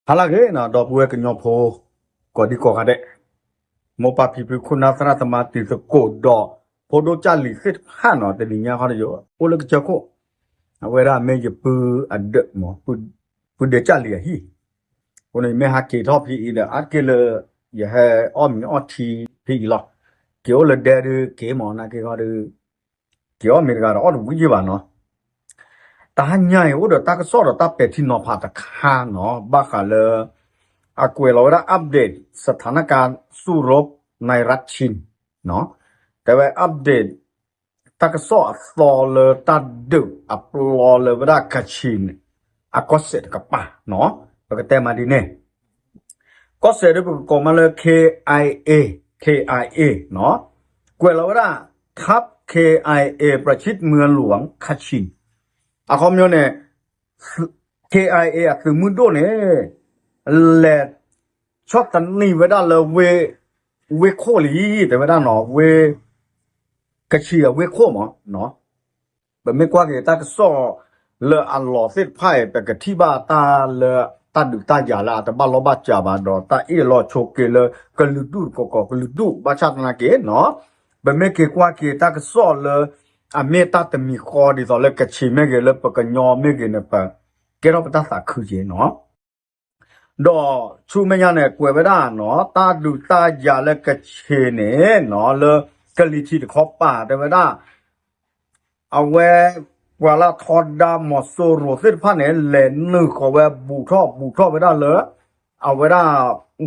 ဟါလၢအဂ့ၤနီၤ ဒီပုၢ်ဝဲၢ်ကညီဖိ ကိးဒံကိးဂၤဒဲး, မိၢ်ပၢ်ဖံဖု ခိၣ်နၢ်သရၣ်သမါ တံၤသကိးဒီး ဖိဒိၣ်ကၢ်လံၤသ့ၣ်တဖၣ်နီၤ တနံၤညါခီဒီး အိၣ်လၢကစၢၢ်ခိၣ်, အဝဲဒၣ်မ့ၢ်ယပုၢ်အဒၢးမး, ပုၢ်ဒဲးကၢ်လံၤအဟံၣ်, အဃိန့ၣ် မ့ၢ်ဟးက့ၤထီၣ်ဖဲအံၤဒီး အါတက့ၢ်လၢ ယဟဲအီၣ်မ့ၤအီထံဖဲအံၤလီၤ. က့ၤအိၣ်လၢဒဲဒီးက့ၤမး နာ်က့ခီဒီး က့ၤအီၣ်မ့ၤတဂၤဒီးအီၣ်တဝံၤယံၣ်ဘၣ်နီၤ. တဟါညါအံၤ အိၣ်ဒီးတၢ်ကစီၣ်ဒီးတၢ်ပဲာ်ထံနီၤဖးတခါနီၤ ဘၣ်ဃးလၢ အကွဲးလီၤဝဲဒၣ် update สถานการณ์สู้รบในรัฐชิน တဲဝဲ update တၢ်ကစီၣ်အသီလၢတၢ်ဒုးအပျီလၢဝဲဒၣ် Kachin အကီၢ်စဲၣ်တကပၤနီၤ, ပကတဲမးဒ်န့ၣ် ကီၢ်စဲၣ်ဒီးပကကိးမးလၢ K I A, K I A နီၤ, ကွဲးလီၤဝဲဒၣ် ทัพ K I A ประชิดเมืองหลวง Kachin အခီပညီန့ၣ် K I A အသုးမုၢ်ဒိၣ်န့ၣ် လဲၤဆီၣ်သနံးဝဲဒၣ်လၢ ဝ့ၢ်ခိၣ်လံ တဲဝဲဒၣ်နီၤ, ဝ့ၢ် Kachin အဝ့ၢ်ခိၣ်မးနီၤ. ပမ့ၢ်ကွၢ်က့ၤတၢ်ကစီၣ်လၢအလီၤသ့ၣ်တဖၣ်အံၤ ပကထံၣ်ဘၣ်တၢ်လၢတၢ်ဒုးတၢ်ယၤလၢအတဘၣ်လီၢ်ဘၣ်စးဘၣ်ဒီး တၢ်အ့ၣ်လိာ်ဆိးက့လၢကလုာ်ဒူၣ်တကီၢ်ကီၢ်ကလုာ်ဒူၣ် ဘၣ်ဆၣ်သနာ်က့နီၤ, ပမ့ၢ်က့ၤကွၢ်က့ၤတၢ်ကစီၣ်လၢ အမ့ၢ်တၢ်တမံၤဃီဒ်သိးလၢ Kachin မ့ၢ်ဂ့ၤ လၢပကညီမ့ၢ်ဂ့ၤန့ၣ် ပကဲထီၣ်ပတၢ်သးခုက့ၤနီၤ. ဒီးဆူမဲာ်ညါန့ၣ် ကွဲးဝဲဒၣ်နီၤ တၢ်ဒုးတၢ်ယၤလၢ Kachin န့ၣ်နီၤ လၢကလံၤထံးတခီပၤ တဲဝဲဒၣ် အဝဲ ပှၤလၢအထီဒါမီၤစိရိၤသ့ၣ်တဖၣ်န့ၣ် လဲၤနုာ်ဃီၤဝဲ ဘူးထီၣ်ဘူးထီၣ်ဝဲဒၣ်လၢ အဝဲဒၣ်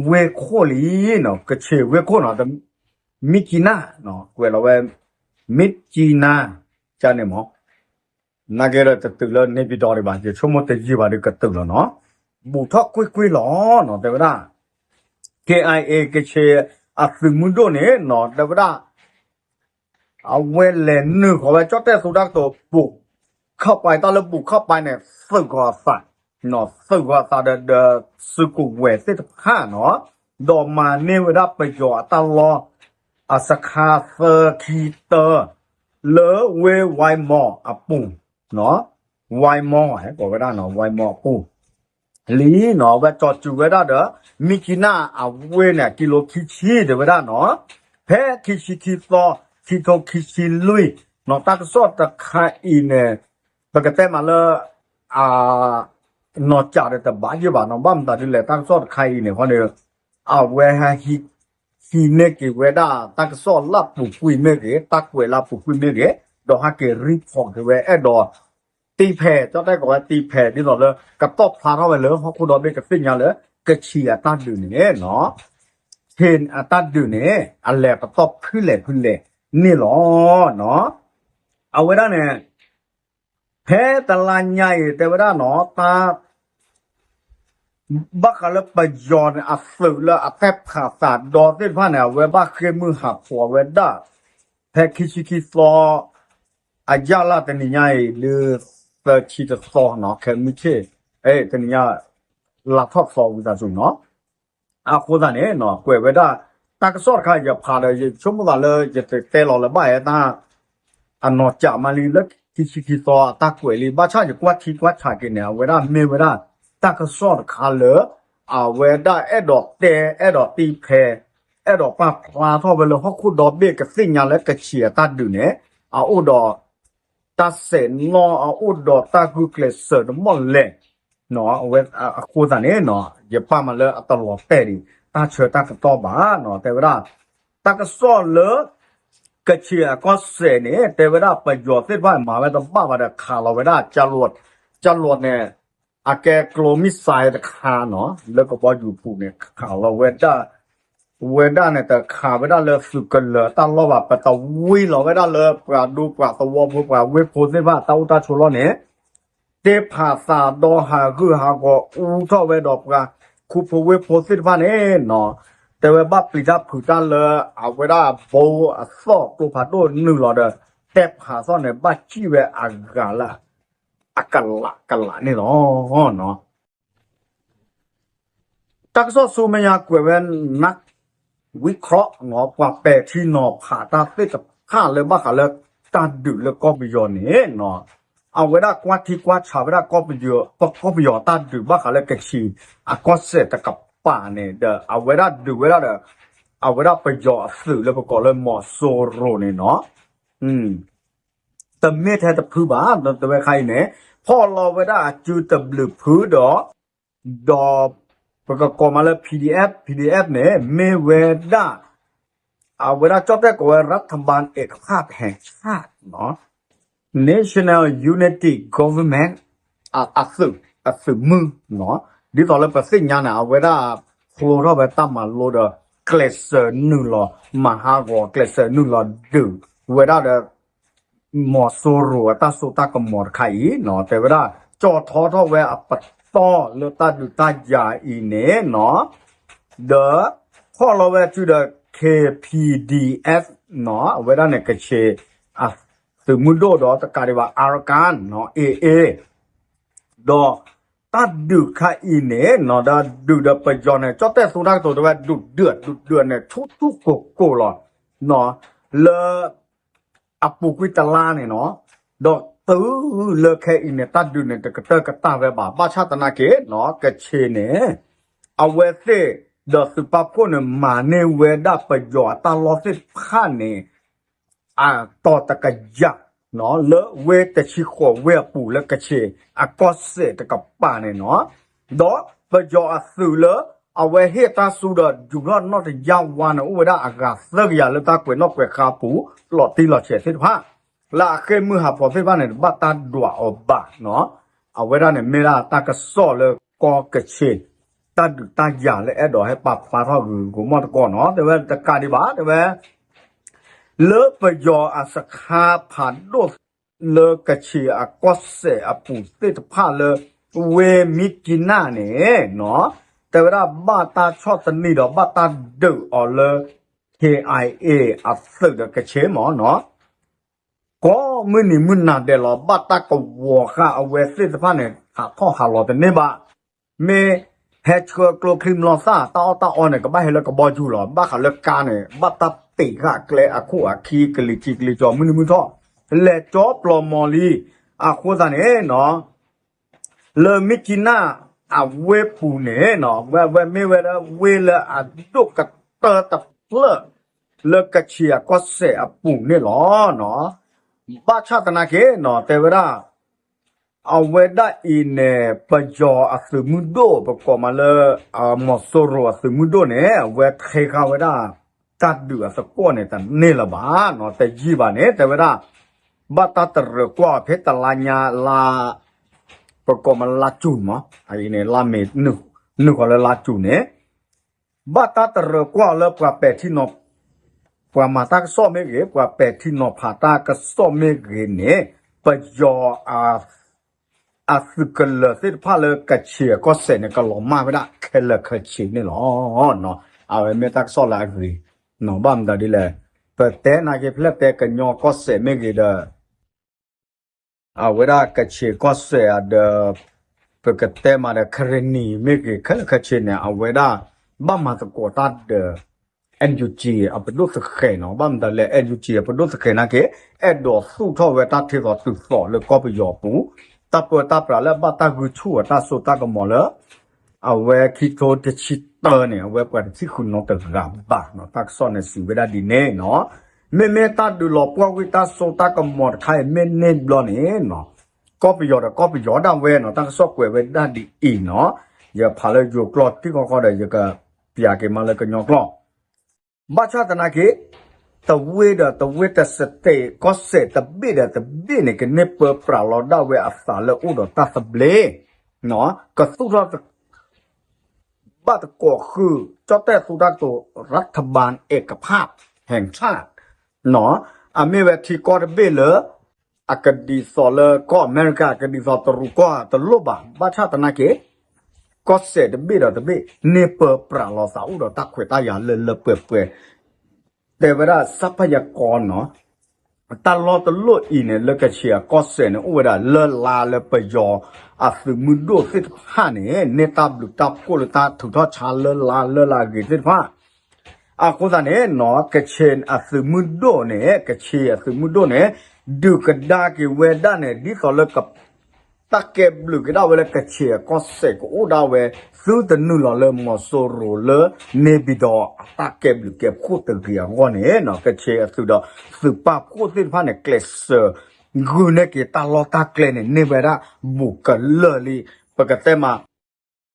ဝ့ၢ်ခိၣ်လံနီၤ, Kachin ဝ့ၢ်ခိၣ်နီၤ, မြစ်ကြီးနား ကွဲးလီၤဝဲ မြစ်ကြီးနား ကန့ၣ်မး နာ်က့ဒီးတတုၤလၢ နေပြည်တော် ဒံးဘၣ်, ယဆိကမိၣ်တယံာ်ဘၣ်ဒီးကတုၤလီၤနီၤ, ဘူးထီၣ်ကွ့ၢ်ကွ့ၢ်လီၤနီၤ တဲဝဲဒၣ် K I A Kachin အသုးမုၢ်ဒိၣ်န့ၣ်နီၤ တဲဝဲဒၣ် အဝဲလဲၤနုာ်ဃီၤဝဲ ကၠီၣ်တဲၣ်သူတၢ်ကတိၤ ဘူးခီၣ်ပၤ တၢ်လၢဘူးခီၣ်ပၤန့ၣ် သုးဂီၤအသး, သုးဂီၤအသးဒီး ဒီးစုကဝဲၤသ့ၣ်တဖၣ်နီၤ, ဒီးမၤန့ၢ်ဝဲဒၣ်ပယီၤအတၢ်လီၢ် အစခါသၢခံတၢ လၢဝ့ၢ် ဝဲမီၤ အပူၤ, ဝဲမီၤ ကိးဝဲဒၣ်နီၤ ဝဲမီၤအပူၤ လံနီၤ, အဝဲကၠီၤစုၤဝဲဒၣ်ဒီး မြစ်ကြီးနား အဝ့ၢ်န့ၣ် ကံလိခံဆံ တဲဝဲဒၣ်နီၤ, ဖဲခံဆံခံသီ ခံထိခံဆံလွံၢ်နီၤ, တၢ်ကစီၣ်တခါအံၤန့ၣ် ပကတဲမးလၢ အနီၢ်ကၠးဒီးတဘၣ်ယံၣ်ဘၣ်နီၤ, ဘၣ်မတၤဒ်လဲၣ် တၢ်ကစီၣ်တခါအံၤန့ၣ် ခီန့ၣ် အဝဲဟဲ ဟံးန့ၢ်က့ၤဝဲဒၣ် တၢ်ကစီၣ်လၢအပူၤကွံာ်မ့ၢ်ဂ့ၤ, တၢ်ကွဲးလၢအပူၤကွံာ်မ့ၢ်ဂ့ၤ, ဒီးဟဲက့ၤ report က့ၤဝဲအဲၣ်ဒိး တံဖဲး ကၠီၣ်တဲၣ်ကိးဝဲတံဖဲး ဒ်သိးလၢ ကတီၢ်ဖျါထီၣ်ဝဲလၢဟီၣ်ခိၣ်ဒီဘ့ၣ်ကသ့ၣ်ညါလၢ ကချံးအတၢ်ဒုးန့ၣ်နီၤ, ကချံးအတၢ်ဒုးန့ၣ် အလဲၤပတီၢ်ဖုလဲၣ်ဖုလဲၣ်န့ၣ်လီၤ. အဝဲဒၣ်န့ၣ် ဖဲတလါညါအံၤ တဲဝဲဒၣ်နီၤ တၢ် ဘၣ်ဃးလၢပယီၤန့ၣ် အသုးလၢအတဲဖးသးဒီသ့ၣ်တဖၣ်န့ၣ် အဝဲဘၣ်ဃ့ၢ်မုၢ်ဟးဖျိးဝဲဒၣ် ဖဲခံဆံခံသီ အယၢ်လၢတနံၤညါအံၤ လၢသၢဆံတသီနီၤ ခဲမုၢ်ဆ့ၣ် တနံၤညါ လါထီၣ်သီဝံသးစူၤနီၤ အဃိသတးန့ၣ်နီၤ ကွဲးဝဲဒၣ် တၢ်ကစီၣ်တခါ ယဖးဒီး ယဆိကမိၣ်သးလၢ ယတတဲလီၤလၢၤဘၣ် ဟဲတၢ် အနီၢ်ကၠးမးလံ လၢခံဆံခံသီအတၢ်ကွဲးလံ ဘၣ်ဆၣ်ယကွၢ်ထံကွၢ်ဆးက့ၤန့ၣ် အဝဲဒၣ်မ့ၢ်ဝဲဒၣ် တၢ်ကစီၣ်တခါလၢ အဝဲဒၣ်အဲၣ်ဒိးတဲ အဲၣ်ဒိးတံဖဲ အဲၣ်ဒိးပာ်ဖျါထီၣ်ဝဲလၢဟီၣ်ခိၣ်ဒီဘ့ၣ်ကသ့ၣ်ညါလၢကချံးအတၢ်ဒုးန့ၣ် အအိၣ်ဒီး တၢ်စဲးနီၣ် အအိၣ်ဒီးတၢ်ဂုာ်ကျဲးစၢးတမီၢ်လဲၣ် အဃိသတးန့ၣ်နီၤ ယပာ်မးလၢအတလီၤတဲာ်ဒံး တၢ်ဆၢတၢ်ကတီၢ်ဘၣ်နီၤ တဲဝဲဒၣ် တၢ်ကစီၣ်လၢ ကချံးအကီၢ်စဲၣ်န့ၣ် တဲဝဲဒၣ်ပယီၤသ့ၣ်တဖၣ် မၤဝဲတဘၣ်ဘၣ်ဒီး ခးလီၤဝဲဒၣ် ကၠၢ်လိာ် ကၠၢ်လိာ်န့ၣ် အကဲကျိ missile တခါနီၤ လၢကဘီယူၤပူၤန့ၣ် ခးလီၤဝဲဒၣ် ဝဲဒၣ်န့ၣ် တခးဝဲဒၣ်လၢသုးကလၢၤတၢ်လီၢ်ဘၣ် ပတဝံလီၤဝဲဒၣ်လၢပှၤဒူပှၤသဝီဖိ ပှၤဝ့ၢ်ဖိသ့ၣ်တဖၣ် တၢ်အိၣ်တၢ်ဆိးလီၢ်န့ၣ် တ့ဖးသးဒီးဟးဂူာ်ဟးဂီၤအူထီၣ်ဝဲဒီးပှၤခူဖိဝ့ၢ်ဖိသ့ၣ်တဖၣ်န့ၣ်နီၤ တဲဝဲဘၣ်ပျံၤတၢ်ဖုးတၢ်လၢအဝဲဒၣ်ဘိအသီၣ်ကျိဖးဒိၣ်နုာ်လီၤဒီး တ့ဖးသီၣ်န့ၣ် ဘၣ်စံၣ်ဝဲအဂၤလၢ အကလးကလးန့ၣ်လီၤ. တၢ်ကစီၣ်ဆူမဲာ်ညါကွဲးဝဲ นักวิเคราะห์နီၤ ပှၤပဲာ်ထံနီၤဖးတၢ်သ့ၣ်တဖၣ်လၢဘၣ်ဃးလၢတၢ်ဒုးလၢကီၢ်ပယီၤန့ၣ်နီၤ အဝဲဒၣ်ကွၢ်ထံကွၢ်ဆးဝဲဒၣ် ကီၢ်ပယီၤတၢ်ဒုးဘၣ်ဃးလၢကချ့ၣ်အကီၢ်စဲၣ်တကပၤန့ၣ်ဒီး အဝဲဒၣ်ဒုးဝဲဒၣ်ဒီး အဝဲဒၣ်ပယီၤအသုးလၢပကိးလၢမီၤစိရိၤန့ၣ်နီၤ တမ့ၢ်ထဲတဖုဘၣ် တဲဝဲခါအံၤန့ၣ် ဖီၣ်လီၤဝဲဒၣ်အစုတဘျုးဖုဒီး ဒီး ပကကိးမးလၢ PDF PDF န့ၣ် မ့ၢ်ဝဲဒၣ် အဝဲဒၣ်ကၠီၣ်တဲၣ်ကိးဝဲ รัฐบาลเอกภาพแห่งชาติ National Unity Government အသုးမုၢ် ဒ်သိးလၢပသ့ၣ်ညါန့ၣ် အဝဲဒၣ်ဖျိထီၣ်ဝဲတၢ်မၤလိဒီး ကျဲးစၢးနုာ်လီၤ မၤဟးဂီၤ ကျဲးစၢးနုာ်လီၤဒုးဝဲဒၣ်ဒီး မီၤစိရိၤအတၢ်စိတၢ်ကမီၤတခါအံၤ တဲဝဲဒၣ် ကၠီၣ်ထီထီၣ်ဝဲအပတီၢ်လၢတၢ်ဒုးတၢ်ယၤအံၤန့ၣ်နီၤ ဒီး ဖီၣ်လီၤဝဲစုဒီး KPDF နီၤ အဝဲဒၣ်န့ၣ် ကချ့ၣ်အသုးမုၢ်ဒိၣ်ဒီးတကးဒံးဘၣ် Arakan နီၤ AA ဒီးတၢ်ဒုးခါအံၤန့ၣ်နီၤ ဒီးဒုးဒီးပယီၤန့ၣ် ကၠီၣ်တဲၣ်သူတၢ်ကတိၤတဲဝဲ ဒုးဒွဲၣ်ဒုးဒွဲၣ်န့ၣ် ဆူၣ်ဆူၣ်ကိၢ်ကိၢ်လီၤ လၢ အပူၤကွံာ်တလါန့ၣ်နီၤ ဒီးတုၤလၢခဲအံၤန့ၣ် တၢ်ဒုးန့ၣ် တကတၢၢ်ကတၢၢ်ဝဲဘၣ် ဘၣ်ဆၣ်သနာ်က့နီၤ ကချ့ၣ်န့ၣ် အဝဲသ့ၣ်ဒီးသုးပာ်ဖှိၣ်န့ၣ် မၤန့ၢ်ဝဲဒၣ်ပယီၤအတၢ်လီၢ်သ့ၣ်တဖၣ်န့ၣ် အတီၤတကယၤ လၢဝ့ၢ်တဆံဃိးဝ့ၢ်အပူၤလၢကချ့ၣ်အကီၢ်စဲၣ်တကပၤန့ၣ်နီၤ ဒီးပယီၤအသုးလၢ အဝဲဟ့ၣ်တၢ်ဆူဒီး ယူၤထီၣ်နီၣ်တယၢ်ဝါန့ၣ် အိၣ်ဝဲဒၣ်အဂၤသၢကယၤလၢတၢ်ကွဲးနီၣ်ကွဲးဃါအပူၤ လီၤတံၢ်လီၤဆဲးသ့ၣ်တဖၣ် လၢအဃ့ၢ်မုၢ်ဟးဖျိးသ့ၣ်တဖၣ်န့ၣ် ဘၣ်တၢ်ဒွးအီၤဘၣ်နီၤ အဝဲဒၣ်န့ၣ်မ့ၢ်ဒၣ်တၢ်ကစီၣ်လၢကီၢ်ကချ့ၣ် တၢ်ဒုးတၢ်ယၤလၢအဲၣ်ဒိးဟဲပာ်ဖျါထီၣ်ဂုၤဂုၤမိၢ်တကီၢ်နီၤ တဲဝဲတကးဒံးဘၣ် တဲဝဲ လၢပယီၤအစခါဖးဒိၣ် လၢကချ့ၣ်အကီၢ်စဲၣ်အပူၤသ့ၣ်တဖၣ်လၢ ဝ့ၢ်မံကံနၢ်န့ၣ်နီၤ တဲဝဲဒၣ်ဘၣ်တၢ်ဆီၣ်သနံးဒီးဘၣ်တၢ်ဒုးအီၤလၢ KIA အသုးဒီးကချ့ၣ်မ့ၢ်နီၤ ကိးမုၢ်နံၤမုၢ်နၤဒဲးလီၤ ဘၣ်တၢ်ကဝီၤဃာ်အဝဲသ့ၣ်တဖၣ်န့ၣ် ဟးထီၣ်ဟးလီၤတန့ၢ်ဘၣ် မ့ၢ်ဟဲဆှၢကျိချံမျိာ်သၣ် တၢ်အီၣ်တၢ်အီန့ၣ် ကဘၣ်ဟဲလၢကဘီယူၤလီၤ ဘၣ်ဃးလၢကါန့ၣ် ဘၣ်တၢ်ပ့ၤဃာ်ကျဲအခိၣ်အခံ ကလံၤထံးကလံၤကီၤ မုၢ်နံၤမုၢ်ထီၣ် လဲၤကၠီပျီၤမီၤလံ အဃိသတးန့ၣ်နီၤ လၢမံကံနၢ်အဝ့ၢ်ပူၤန့ၣ်နီၤ ဝဲဝဲမ့ၢ်ဝဲဒၣ်ဝ့ၢ်လၢအဒိၣ်ကတၢၢ်တဖျၢၣ် လၢကချ့ၣ်အကီၢ်စဲၣ်အပူၤန့ၣ်လီၤ. ဘၣ်ဆၣ်သနာ်က့နီၤ တဲဝဲဒၣ် အဝဲဒၣ်အံၤန့ၣ် ပယီၤအသုးမုၢ်ဒိၣ် ပကိးမးလၢ မီၤစိရိၤအသုးမုၢ်ဒိၣ်န့ၣ် အဝဲထံဃာ်ဝဲဒၣ် တၢ်ဒုးအသကိးန့ၣ် တန့ၢ်လၢၤဘၣ်နီၤ တယံာ်ဘၣ်န့ၣ် တဲဝဲဒၣ် ဘၣ်တၢ်တရၢၣ်ကွၢ်ဖဲတလါညါလါ ပကိးမးလါစူၤမး အအံၤန့ၣ် လါမ့ၤ နုာ်ဃီၤလၢလါစူၤန့ၣ် ဘၣ်တၢ်တရၢၣ်ကွၢ်လၢပှၤပဲာ်ထံနီၤ ပှၤမၤတၢ်ကစီၣ်မ့ၢ်ဂ့ၤ ပှၤပဲာ်ထံနီၤဖးတၢ်ကစီၣ်မ့ၢ်ဂ့ၤန့ၣ် ပယီၤ အသုးကလၢၤသ့ၣ်တဖၣ်လၢကချ့ၣ်အကီၢ်စဲၣ်န့ၣ် ကလီၤမၢ်ဝဲဒၣ်ခဲလၢာ်ခဲဆ့န့ၣ်လီၤ. အဝဲမ့ၢ်တၢ်ကစီၣ်လၢအဂ့ၤ ဘၣ်မတၤဒ်လဲၣ် ပတဲနာ်က့ဖဲလဲၣ်တဲကညီကီၢ်စဲၣ်မ့ၢ်ဂ့ၤဒီး အဝဲဒၣ်ကချ့ၣ်ကီၢ်စဲၣ်ဒီး ပကတဲမးဒီး ကရ့ၣ်နံၣ်မ့ၢ်ဂ့ၤ ခဲလၢာ်ခဲဆ့န့ၣ် အဝဲဒၣ် ဘၣ်မၤသကိးတၢ်ဒီး NUG အပဒိၣ်သဃဲးနီၤ ဘၣ်မတၤလဲၣ် NUG အပဒိၣ်သဃဲးနာ်က့ အဲၣ်ဒိးသူၣ်ထီၣ်ဝဲတၢ်ထဲသိးတုၤသိးလၢကီၢ်ပယီၤအပူၤ တၢ်ပၢတၢ်ပြးလၢဘၣ်တၢ်ဂုာ်ဆူၣ်အတၢ်စိတၢ်ကမီၤလၢ အဝဲခံကထိတဆံတၢန့ၣ် အဝဲပှၤတထံၣ်ဃုာ်နီတဂၤဘၣ်နီၤ တၢ်ကစီၣ်န့ၣ်စံးဝဲဒၣ်ဒ်န့ၣ်နီၤ မ့မ့ၢ်တၢ်ဒုးလီၤပှီၢ်ကွံာ်တၢ်စိတၢ်ကမီၤတခါအံၤ မ့ၢ်န့ၢ်ဘျီန့ၣ်နီၤ ကီၢ်ပယီၤဒီးကီၢ်ပယီၤဒၣ်ဝဲနီၤ တၢ်ကစီၣ်ကွဲးဝဲဒၣ်ဒ်အံၤနီၤ ယဖးလၢယိၤကျိာ်တံၢ်ဃီဃီဒီး ယကပျးက့ၤမးလၢကညီကျိာ် ဘၣ်ဆၣ်သနာ်က့ တဝ့ၢ်ဒီးတဝ့ၢ် တ state ကီၢ်စဲၣ်တဘ့ၣ်ဒီးတဘ့ၣ်န့ၣ် ကန့ၢ်ပၢပြးလီၤဒၣ်ဝဲအသးလၢအိၣ်ဒီးတၢ်သဘျ့ ကသူၣ်ထီၣ် ဘၣ်သကိးဃုာ် ကၠီၣ်တဲၣ်သူတၢ်ကတိၤ รัฐบาลเอกภาพแห่งชาติ အမ့ၢ်ဝဲထံကီၢ်တဘ့ၣ်လၢ အကဒ်သိးလၢကီၢ်အမဲရကၤ ကဒ်သိးတရူးကီၢ်တလိၣ်ဘၣ် ဘၣ်ဆၣ်သနာ်က့ ကီၢ်စဲၣ်တဘ့ၣ်ဒီးတဘ့ၣ် န့ၢ်ပၢပြးလီၤသးအိၣ်ဒီးတၢ်ခွဲးတၢ်ယာ်လၢလၢပှဲၤပှဲၤ တဲဝဲဒၣ် ทรัพยากรနီၤ တၢ်လီၢ်တလီၢ်အံၤန့ၣ် လၢကချ့ၣ်အကီၢ်စဲၣ်န့ၣ် အိၣ်ဝဲဒၣ်လၢလါလၢပယီၤအသုးမုၢ်ဒိၣ်သ့ၣ်တဖၣ်န့ၣ် န့ၢ်တၢ်ဘျုးတၢ်ဖှိၣ်လၢတၢ်ထုးထီၣ်ဆါလၢလါလၢလါအဂ့ၤသ့ၣ်တဖၣ် အဃိသတးန့ၣ်နီၤ ကချ့ၣ်အသုးမုၢ်ဒိၣ်န့ၣ် ကချ့ၣ်အသုးမုၢ်ဒိၣ်န့ၣ် ဒုးကဒါက့ၤဝဲဒၣ်န့ၣ် ဒ်သိးလၢ တၢ်ကဲဘျုးက့ၤဒၣ်ဝဲလၢကချ့ၣ်အကီၢ်စဲၣ်ကအိၣ်ဒၣ်ဝဲ သုတနုာ်လီၤလၢမီၤစိရိၤလၢ န့ၣ်ပံၤဒီး အတၢ်ကဲဘျုးကဲဖှိၣ်တဂ့ၤအဂီၢ်န့ၣ်နီၤ ကချ့ၣ်အသုးဒီးသုးပာ်ဖှိၣ်သ့ၣ်တဖၣ်န့ၣ် ကျဲးစၢး ဂုာ်န့ၢ်က့ၤတၢ်လီၢ်တၢ်ကျဲန့ၣ် န့ၢ်ဝဲဒၣ်ဘူးကလၢာ်လံ ပကတဲမး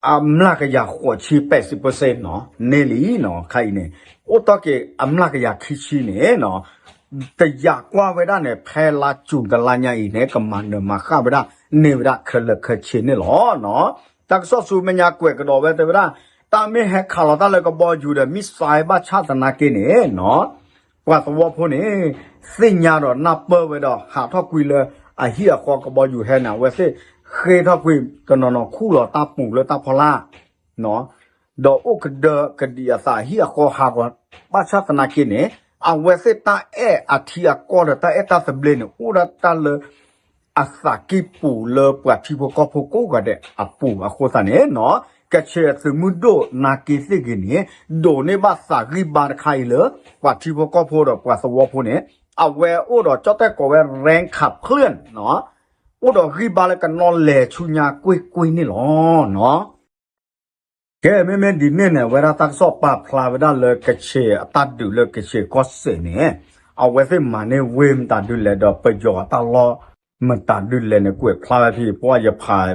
အမျးကယၤဃိးဆံ ပဲးစံးပၢစ့နီၤ န့ၢ်လံနီၤ ခါအံၤန့ၣ် အိၣ်တ့ၢ်က့ၤအမျးကယၤခံဆံန့ၣ်နီၤ တယာ်ကွၢ်ဝဲဒၣ်န့ၣ် ဖဲလါကၠူၤတလါညါအံၤန့ၣ် ကမၤနၢၤမၤဃၣ်ဝဲဒၣ် န့ၢ်ဝဲဒၣ်ခဲလၢာ်ခဲဆ့န့ၣ်လီၤ. တၢ်ကစီၣ်ဆူမဲာ်ညါကွဲးကဒီးဝဲတဲဝဲဒၣ် တၢ်မ့ၢ်ဟဲခးလီၤတၢ်လၢကဘီယူၤဒီး မံၣ်စဲးဘၣ်ဆၣ်သနာ်က့န့ၣ်နီၤ ပှၤသဝီဖိန့ၣ် သ့ၣ်ညါဒီးနၢ်ပၢၢ်ဝဲဒီး ဟးထီၣ်ကွံာ်လၢအဟံၣ်အဃီကဘီယူၤဟဲန့ၣ် အဝဲသ့ၣ်ဃ့ထီၣ်ကွံာ်တနီၤနီၤခူၣ်လီၤတၢ်ပူၤလၢတၢ်ဖီလာ် ဒီးအိၣ်ကဒၢကဒံးအသးအဟံၣ်အဃီဟးဂီၤ ဘၣ်ဆၣ်သနာ်က့န့ၣ် အဝဲသ့ၣ်တၢ်အဲၣ်အထံအကီၢ်ဒီးတၢ်အဲၣ်တၢ်သဘျ့န့ၣ် အိၣ်ဒၣ်တၢ်လၢ အသးကံၢ်ပူၤလၢပှၤထံဖိကီၢ်ဖိကိးဂၤဒဲးအပူၤအဃိသတးန့ၣ်နီၤ ကချ့ၣ်အသုးမုၢ်ဒိၣ်နာ်က့သ့ၣ်ဂ့ၤန့ၣ် ဒိးန့ၢ်ဘၣ်သးဂံၢ်ဘါတခါအံၤလၢ ပှၤထံဖိကီၢ်ဖိဒီးပှၤသဝီဖိန့ၣ် အဝဲအိၣ်ဒီးကၠီၣ်တဲၣ်ကိးဝဲ ရဲခးဖျၢၣ် အိၣ်ဒီးဂံၢ်ဘါလၢကနီၣ်လဲၤဆူညါကွ့ၢ်ကွ့ၢ်န့ၣ်လီၤ. ကဲ မ့မ့ၢ်ဒ်န့ၣ်န့ၣ် အဝဲဒၣ်တၢ်ကစီၣ်ပာ်ဖျါဝဲဒၣ်လၢကချ့ၣ်အတၢ်ဒုးလၢကချ့ၣ်ကီၢ်စဲၣ်န့ၣ် အဝဲသ့ၣ်မၤန့ၢ်ဝ့ၢ်မတၤဒုလဲၣ်ဒီးပယီၤအတၢ်လီၢ်မတၤဒုလဲၣ်န့ၣ် ကွဲးဖျါဝဲဖဲအံၤ ပှၤယဖး